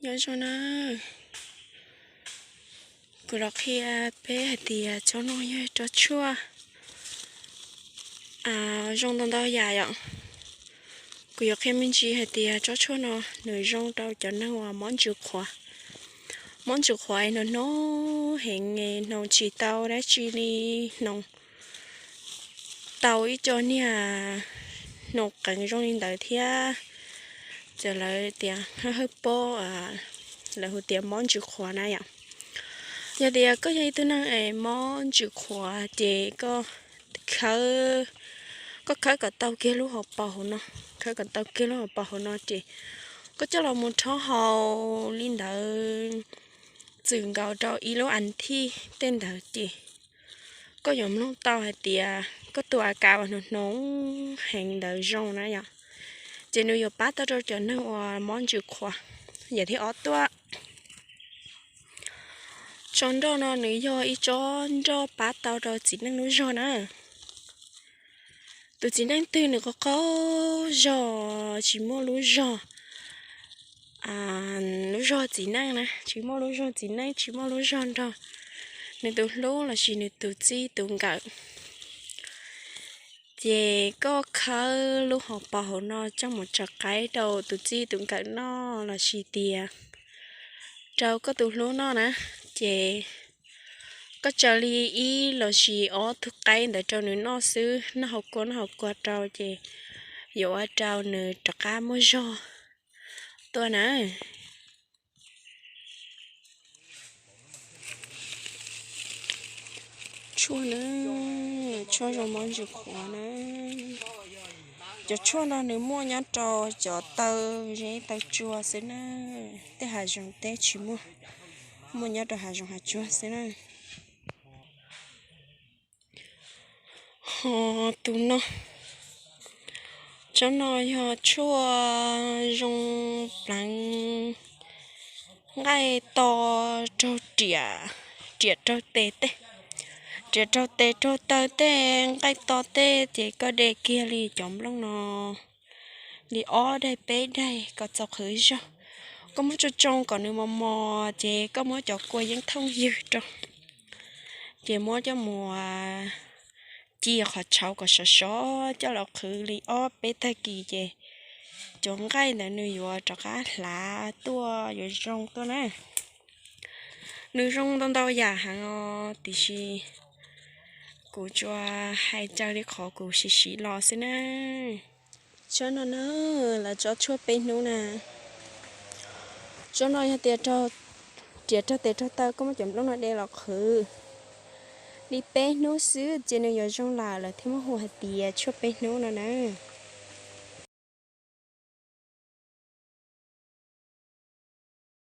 Nyob zoo na, kuv los qhia peb hais tias tsob no yog tsob tshuaj zoo ntau ntau yam yom. Kuv yuav qhia me ntsis hais tias tsob tshuaj no nws zoo rau cov neeg uas mob ntsws qhuav. Mob ntsws qhuav es hnoos hnoos heev es hnoos tsis tau dab tsi li, hnoos tau ib co niag hnoos qees zoo li ntawd thiab, ces lawv tias hawb pob, lawv hu tias mob ntsws qhuav na yom. Yog tias koj yog ib tug neeg es mob ntsws qhuav ces koj khawb, koj khawb kom tau kiag lub hauv paus hauv no, khawb kom tau kiag lub hauv paus hauv no ces koj coj los mus rhaub haus li ntawd txwm nkaus rau ib lub as thiv tej ntawd ces koj yuav mloog tau hais tias koj tus a kas uas hnoos hnoos heev ntawd zoo na yom. Ces nws yuav pab tau rau cov neeg uas mob ntsws qhuav. Yam thib ob tuaj, tsob nroj no nws yog ib tsob nroj pab tau rau txiv neej lub zog na. Tus txiv neej twg nws qaug qaug zog tsis muaj lub zog, lub zog txiv neej na, tsis muaj lub zog txiv neej, tsis muaj lub zog nrog nws tus hlub lossis nws tus txij tus nkawm, ces koj khawb lub hauv paus hauv no coj mus tso qaib rau tus txij tus nkawm noj lossis tias rau koj tus hlub noj na, ces koj tsaws li ib lossis ob tug qaib ntawd rau nws noj xwb, noj hauv kua noj hauv kua rau ces yuav ua rau nws rov qab muaj zog tuaj na. Tshuaj na, tshuaj zoo mob ntsws qhuav na. Cov tshuaj no nws muaj nyob rau cov taw zeb taw tsua xwb na. Tej hav zoov teb tsis muaj, muaj nyob rau hav zoov hav tsuag xwb na. Ho tus no, tsob no yog tshuaj zoo pleev nqaij to raug riam, riam raug tes tej. Riam raug tes raug taw tej, nqaij to tej ces koj de kiag li cov nplooj no li ob daim peb daim kom txaus qhwv zog. Koj muab tsoo tsoo kom nws mos mos ces koj muab cov kua yeeb thooj ywg rau, ces muab coj mus ci qhov tshauv kom sov sov coj los qhwv li ob peb tag kis ces cov nqaij ntawd nws yuav rov qab hlav tuaj yuav zoo tuaj na. Nws zoo ntau ntau yam heev os, tiam sis kuv tsuas hais raws li qhov kuv siv siv los xwb na. Tsob no na, lawv tso tshuaj peb hnub na. Tsob no yog tias riam raug tes raug taw koj muab cov nplooj no de los qhwv li peb hnub xwb ces nws yuav zoo lawm, lawv thiaj muab hu hais tias tshuaj peb hnub no na.